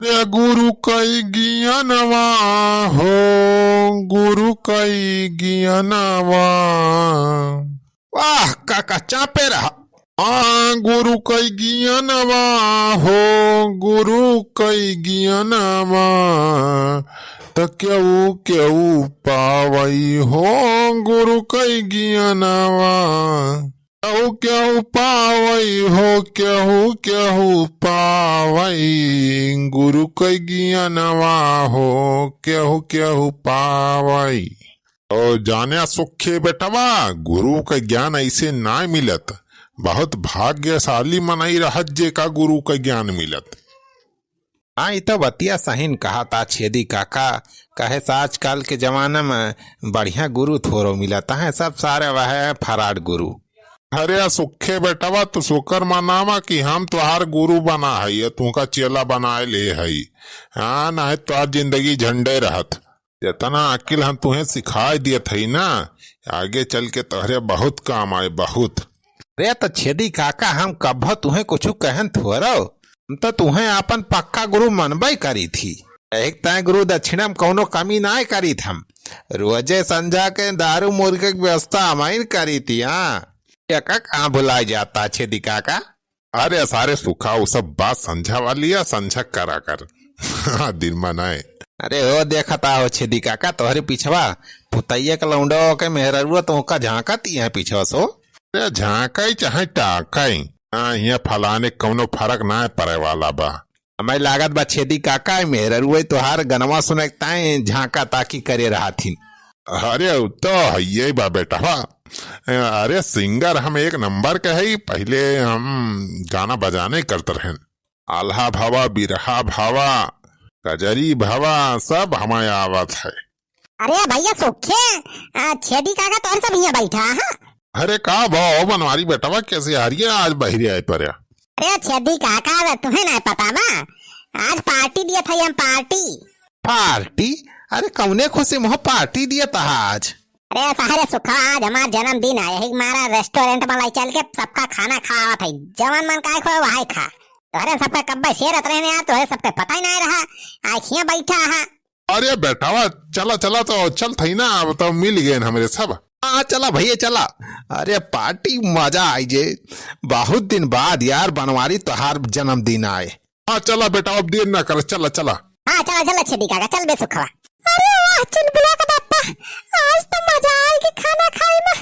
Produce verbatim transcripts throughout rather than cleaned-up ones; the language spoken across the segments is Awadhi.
रे गुरु कई गियनवा हो, गुरु कई गियनवा। वाह काका, चापे रहा। आ गुरु कई गियनवा हो, गुरु कई गियनवा। त केहू केहू पावई हो, गुरु कई गियनवा। केहू केहू पावई हो, केहू केहू पावई, गुरु कई गियनवा हो, केहू केहू पावई। ओ जान्या सुखे बेटवा, गुरु क ज्ञान अइसे नाय मिलत। बहुत भाग्यशाली मनई रहत जेका गुरु क ज्ञान मिलत। हाँ, ई त बतिया सहीन कहत आ छेदी काका, कहे से आजकल के जमाना में बढ़िया गुरु थोरो मिलत हैं, सब सारे वह फराड गुरु। अरे सुखे बेटवा, तू शुक्र मनावा कि हम तोहार गुरु बना हई, तुहका चेला बनाए ले हई। हाँ, नाहीं तोहार जिंदगी झंडे रहत। जेतना अकिल हम तुहें सिखाए दियत हई ना, आगे चल के तोहरे बहुत काम आए, बहुत। रे त छेदी काका, हम कब्बो तुहें कुछु कहन थोरो, हम त तुहें आपन पक्का गुरु मनबई करी थी। एक तय गुरु दक्षिणा में कौनो कमी नाय करी थम, रोजे संझा के दारू मुर्गे के व्यवस्था हमाइन करी थी। हाँ, एका कहाँ भुलाए जाता छेदी काका? अरे सारे सुखा, वो सब बात संझा वाली या संझा करा कर। हाँ, दिन मनाए। अरे ओ देखता हो छेदी काका, तोहरे पिछवा पुतैया के लौंडो के मेहररुआ तो ओका झांकत ही है पिछवा सो। अरे झांकाई चाहे टाकाई, हाँ, हियाँ फलाने कौनो फर्क ना पड़े वाला बा। हमें लागत बा छेदी काका, मेहररुआ तोहार गनवा सुने ताई झांका ताकी करे रहा थी। अरे उ तो हइये बा बेटवा। अरे सिंगर हम एक नंबर के हई, पहिले हम गाना बजाने करत रहन। आल्हा भावा, बिरहा भावा, कजरी भावा, सब हमारे आवत है। अरे भैया सुखे, आ, छेदी काका तोहरे सब हियाँ बैठा है। अरे का भाव बनवारी बेटवा, कैसे आ रही है आज बहिरे आए पर? अरे छेदी काका, तुहें ना पता बा, आज पार्टी दिया था हम, पार्टी। पार्टी? अरे कौने खुशी में हो पार्टी दिया था आज? अरे सारे सुखवा, आज हमार जन्मदिन है, यही मारा रेस्टोरेंट में लाई चल के सबका खाना खावा था, जवन मन काय खोए वही खा। तोहरे सबका कब्बे शेर अतरे ने यार, तोहरे सबके पता ही ना रहा, आज हियाँ बैठा है। अरे बेटावा, चला चला तो चल थई ना, अब तो मिल गए हमरे सब। हाँ चला भैया चला। अरे पार्टी मजा आई जे, बहुत दिन बाद यार बनवारी तोहार जन्मदिन आए। हाँ चला बेटा, अब देर ना कर, चला चला। हाँ चला चला छेदी काका, चल बे सुखवा। अरे वाह चुलबुला का बापा, आज तो मजा आए कि खाना खाए में।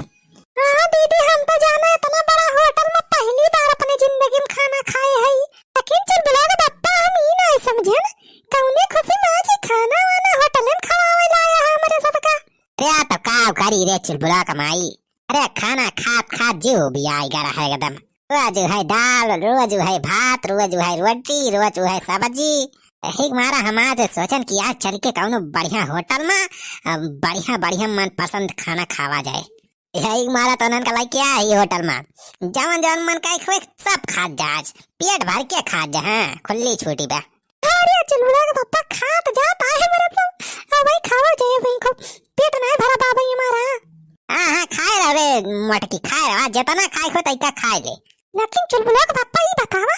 हाँ दीदी, हम तो जाना इतना बड़ा होटल में पहली बार अपने जिंदगी में खाना खाए हई, लेकिन चुलबुला का बापा हम ई ना समझन कौने खुशी में आज खाना वाना होटल में खवावे लाया है हमरे सबका। अरे तो का करी रे चुलबुला का माई, अरे खाना खात खात जीव भी आई गा रहा एकदम। रोज है दाल, रोज है भात, रोज है रोटी, रोज है सब्जी। यही मारा हम आज सोचन कि आज चल के कौनो बढ़िया होटल में, अ, बढ़िया बढ़िया मनपसंद खाना खावा जाए। यही मारा तो उन्हन का लाइक क्या है ये होटल में, जवन जवन मन का एक सब खात जा आज, पेट भर के खात जा, हाँ, खुली छूटी बा। अरे चुलबुला के पप्पा खात जात आहे मेरे तो। अब भाई खावा जाए भाई को, पेट नहीं भरा बा भाई हमारा। हाँ, हाँ, खाए रहे मटकी, खाए रहे, जितना खाए हो तैका खाए ले। लेकिन चुलबुला के पप्पा ये बतावा,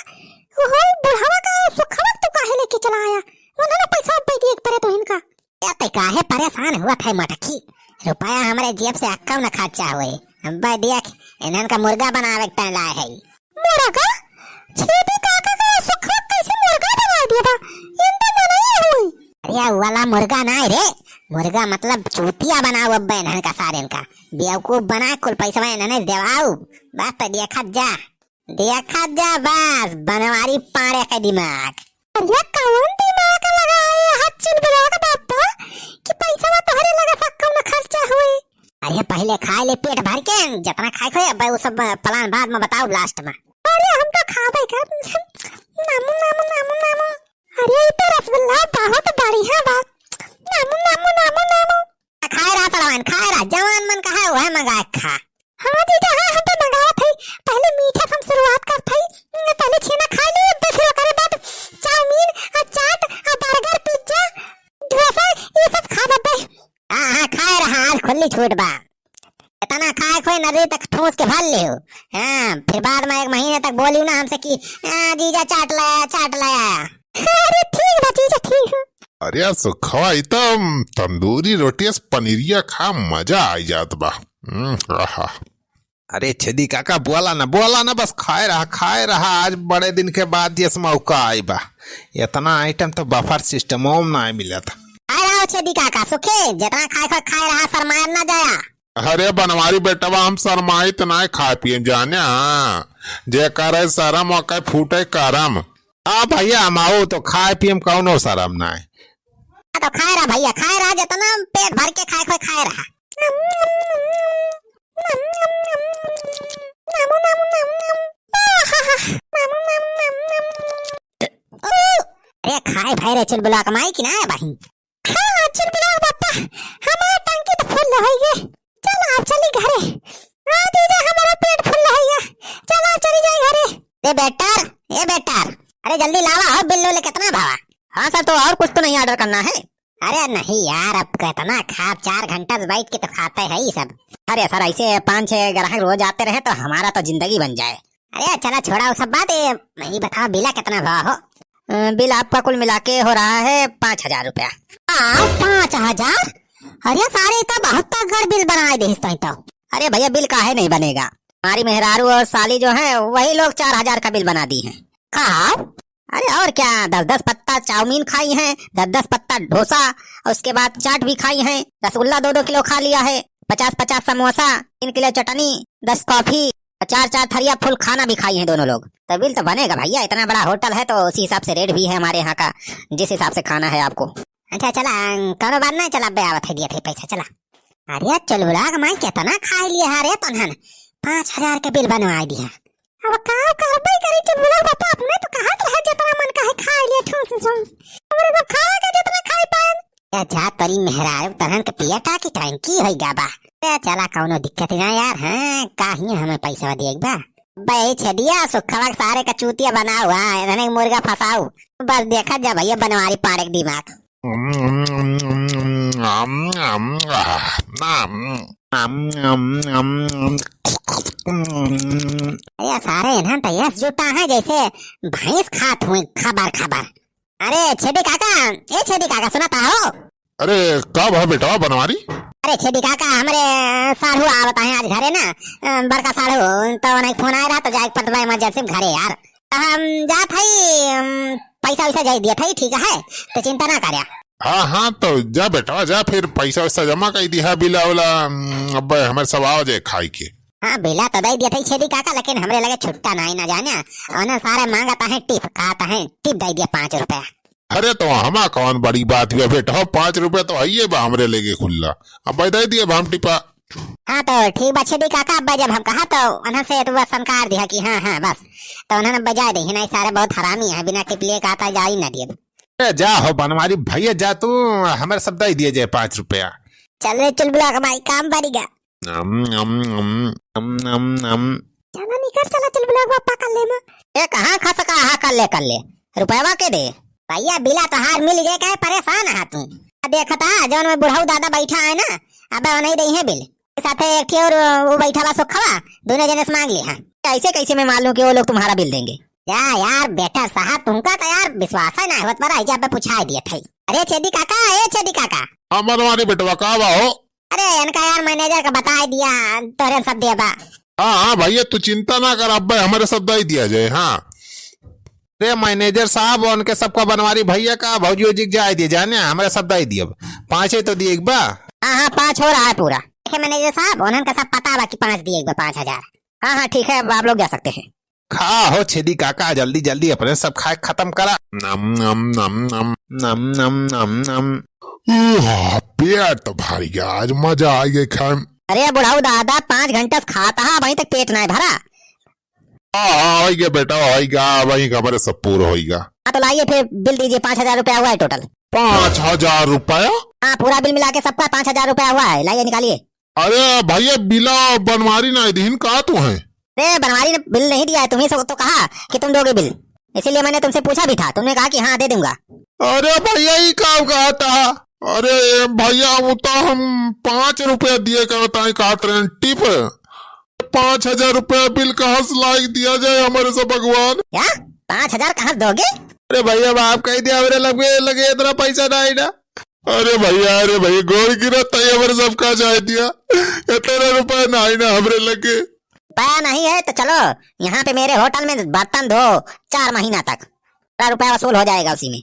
वो बुढ़ावा का सुखवा तू काहे लेके चला आया? उन्होंने पैसा अब दे दिए परे तो इनका। या ते काहे परेशान हुआ था मटकी? रुपया हमरे जेब से अक्कौ न खर्चा हुए। अब्बे देख, इन्हन का मुर्गा बनावे के तय लाए है। मुर्गा? छेदी काका का सुखवा कैसे मुर्गा बना दिया बा? इन तो मना ही हुई। अरे वाला मुर्गा ना रे, मुर्गा मतलब चूतिया बनाओ अब्बे इन्हन का सारेन का। बेवकूफ बना कुल पैसा इन्हने देवाओ। बस तो देखत जा। देखत जा बस, बनवारी पाड़े के दिमाग। अरे कौन दिमाग लगाए हाथ चुलबुला के बापा कि पैसा तोहरे लगा सक्का में खर्चा हुई। अरे पहले खाए ले पेट भर के, जितना खाए खोए, अब वो सब प्लान बाद में बताओ लास्ट में। अरे हम तो खाबे कर। नामू, नामू, नामू, नामू। अरे ई तो रसगुल्ला बहुत बढ़िया बा। नामू, नामू, नामू, नामू। खाए रहा सड़वाइन, खाए रहा, जवान मन का है वह मंगा के खा। हाँ जीजा, हाँ, हम तो मंगावत हई। पहले मीठा से हम शुरुआत करत हई। पहले छेना खा ली, तो फिर ओकरे बाद चाउमीन, आ चाट, आ बर्गर, पिज्जा, डोसा, ये सब खा लेबे। हाँ, हाँ, खाए रहा, आज खुली छूट बा। इतना खाए खोए नर्री तक ठूस के भर लियो। हाँ, फिर बाद में एक महीने तक बोलियो ना हमसे कि, "आ, जीजा चाट लाया, चाट लाया।" अरे ठीक बा, अरे सुखवा, ई तो तंदूरी रोटी से पनीरिया खा, मजा आई जात बा। हम्म, आहा। अरे छेदी काका, बोला ना, बोला ना, बस खाए रहा, खाए रहा। आज बड़े दिन के बाद यस मौका आई बा। इतना item तो buffet system में ना मिलत। खाए रहा छेदी काका, सुखे, जितना खाए खाए, खाए रहा, शरमाए ना जाया। अरे बनवारी बेटवा, हम शरमाइत नाय खाए पिए में, जाने, हाँ। जे करे शरम, ओके फूटे करम। हाँ भैया, हम आओ तो खाए पिए में कौनो शरम नाय। हाँ तो खाए रहा भैया, खाए रहा, जितना पेट भर के खाए, खाए, खाए रहा। अरे खाए भाई रे चुलबुला कमाई कि ना है भाई? हाँ, चुलबुला बापा, हमार टंकी तो full होइ गए। चलो, अब चली घरे। हाँ, जीजा, हमारा पेट full होइ गया। चलो, अब चली जाए घरे। ए बेटर, ए बेटर, अरे जल्दी लावा हो, बिल ले कितना भावा? हाँ सर, तो और कुछ तो नहीं order करना है? अरे नहीं यार, अब कितना खा, चार घंटा से बैठ के तो खाते हैं ये सब। अरे सर, ऐसे पाँच छह ग्राहक रोज आते रहे तो हमारा तो जिंदगी बन जाए। अरे चला, छोड़ा वो सब बात, ये, ये बताओ बिला कितना भावा हो? अ, बिल आपका कुल मिला के हो रहा है पाँच हजार रुपया। आ, पाँच हजार? अरे सारे, ई तो बहुत तगड़ बिल बनाए देहिस तैं तो। अरे भैया, बिल काहे नहीं बनेगा? हमारी मेहरारू और साली जो है, वही लोग चार हजार का बिल बना दी हैं। का? अरे और क्या, दस दस पत्ता चाउमीन खाई हैं, दस दस पत्ता डोसा, और उसके बाद चाट भी खाई हैं, रसगुल्ला दो दो किलो खा लिया है, पचास पचास समोसा, तीन किलो चटनी, दस कॉफी, चार चार थरिया full खाना भी खाई हैं दोनों लोग। तो बिल तो बनेगा भैया, इतना बड़ा होटल है तो उसी हिसाब से रेट भी है हमारे यहाँ का, जिस हिसाब से खाना है आपको। अच्छा चला, कौनो बात नहीं, चला अबे आवत है, दिया थे पैसा, चला। अरे चुलबुला के माई कितना खाई लिया है रे तनहन, पाँच हजार के बिल बनवाई दिया। अब का करबे करी चुलबुला बापा, अपने तो कहत रहे जितना मन कहे खाई लिया ठूस ठूस। हमरे सब खावा के जितना खाई पाए। ए जा तोरी मेहरारू, तनहन के पिया का की टंकी होई गा बा। ए चला, कौनो दिक्कत ना यार, हाँ, काहे हमें पैसा दिए बा। बे छेदिया, सुखवा के सारे का चूतिया बनाओ, हाँ, इन्हने मुर्गा फंसाओ। बस देखा जा भैया बनवारी पाड़े के दिमाग। अरे सारे, इन्हन तो यस जूता है जैसे भैंस खात हुए खबर खबर। अरे छेदी काका, ए छेदी काका, सुनत हो? अरे का भा बेटवा बनवारी? अरे छेदी काका, हमरे साढ़ू आवत हैं आज घरे ना, अ, बड़का साढ़ू, तो उन्हें फोन आया रहा तो जाए के पड़त बा emergency में घरे यार। तो हम जात हई, अम, पैसा वैसा जाई दिया था, ठीक है, तो चिंता ना करिया। हाँ हाँ, तो जा बेटवा जा, फिर पैसा वैसा जमा कर दिया, बिला वाला, अम, अब हमारे सब आओ जाए खाई के। हाँ, बिला तो दे दिया था छेदी काका, लेकिन हमरे लगे छुट्टा नहीं ना जाने। उन्हें सारे मांगता है टिप, कहता है टिप दे दिया पाँच रुपया। अरे तो हमा कौन बड़ी बात हुआ बेटा, पाँच रुपया तो है बा हमरे लगे खुल्ला, अब दे दिया हम टिपा। हाँ तो ठीक बा छेदी काका, अब जब हम कहा तो उन्हें से तो बस सनकार दिया कि हाँ हाँ बस, तो उन्होंने बजा दे, नहीं सारे बहुत हरामी है, बिना टिप लिए कहता जा ही ना दिए। ए, जा हो बनवारी भैया, जा तू, हमारे सब दे दिए जाए पाँच रुपया। चल रे चुलबुला कमाई, काम बन गया। नम, नम, नम, नम, नम, नम। चला निकर, चला चुलबुला बापा कर ले माँ। ए, कहाँ खा सका, हाँ, कर ले, कर ले। रुपयवा के दे? भैया, बिला तोहार मिल गए, काहे परेशान है तू? आ देखता, जौन में बुढ़ऊ दादा बैठा है ना, अबे वो नहीं दे हैं बिल। साथे एक ठे और वो बैठा बा सुखवा, दोनों जने से मांग ले, हाँ। ऐसे कैसे मैं मान लूँ कि वो लोग तुम्हारा बिल देंगे? या यार बेटा साहब, तुमका तो यार विश्वास है ना होत, पर आई जब पूछा दिया था। अरे छेदी काका, ए छेदी काका। हाँ, बनवारी बेटवा, का बा हो? अरे इनका यार मैनेजर का बताई दिया, तोरे सब देबा। हाँ, हाँ भैया, तू चिंता ना कर, अब्बे हमारे सब दे दिया जाए, हाँ। अरे मैनेजर साहब, उनके सबका बनवारी भैया का भौजी वौजी के जाए दिए जाने, हमारे सब दे दिए। पाँचे तो दिए एक बा। हाँ, हाँ, पाँच हो रहा है पूरा। देखे मैनेजर साहब, उन्हन का सब पता बा कि पाँच दिए एक बा, पाँच हजार। हाँ, हाँ, ठीक है, अब आप लोग जा सकते हैं। खा हो छेदी काका, जल्दी जल्दी अपने सब खाए खत्म करा। नम, नम, नम, नम। नम, नम, नम, नम। ऊहा, पेट तो भर गया, आज मजा आ गया खाए में। अरे बुढ़ऊ दादा, पाँच घंटा से खाता है, अभी तक पेट नहीं भरा। हाँ, हाँ, होइगा बेटा, होइगा, वही का हमारे सब पूरा होइगा। हाँ, तो लाइए फिर बिल दीजिए, पाँच हजार रुपया हुआ है total। पाँच हजार रुपया? हाँ, पूरा बिल मिला के सबका पाँच हजार रुपया हुआ है, लाइए निकालिए। अरे भैया, बिला बनवारी ना दीन का तू है? अरे बनवारी ने बिल नहीं दिया है, तुम्ही से तो कहा कि तुम दोगे बिल, इसीलिए मैंने तुमसे पूछा भी था, तुमने कहा कि हाँ दे दूंगा। अरे भैया, ये का कहता? अरे भैया, वो तो हम पाँच रुपया दिए का बताएं, कहत रहे टिप। पाँच हजार रुपया बिल कहाँ से लाई दिया जाए हमारे से भगवान? क्या? पाँच हजार कहाँ से दोगे? अरे भैया, माफ कइ दिया, हमरे लगे, लगे इतना पैसा नाहीं ना। अरे भैया, अरे भैया, गोड़ गिरत है, हमरे सबका जाए दिया, इतना रुपया नाहीं ना हमरे लगे। रुपया नहीं है तो चलो, यहाँ पे मेरे होटल में बर्तन धो चार महीना तक, सारा रुपया वसूल हो जाएगा उसी में।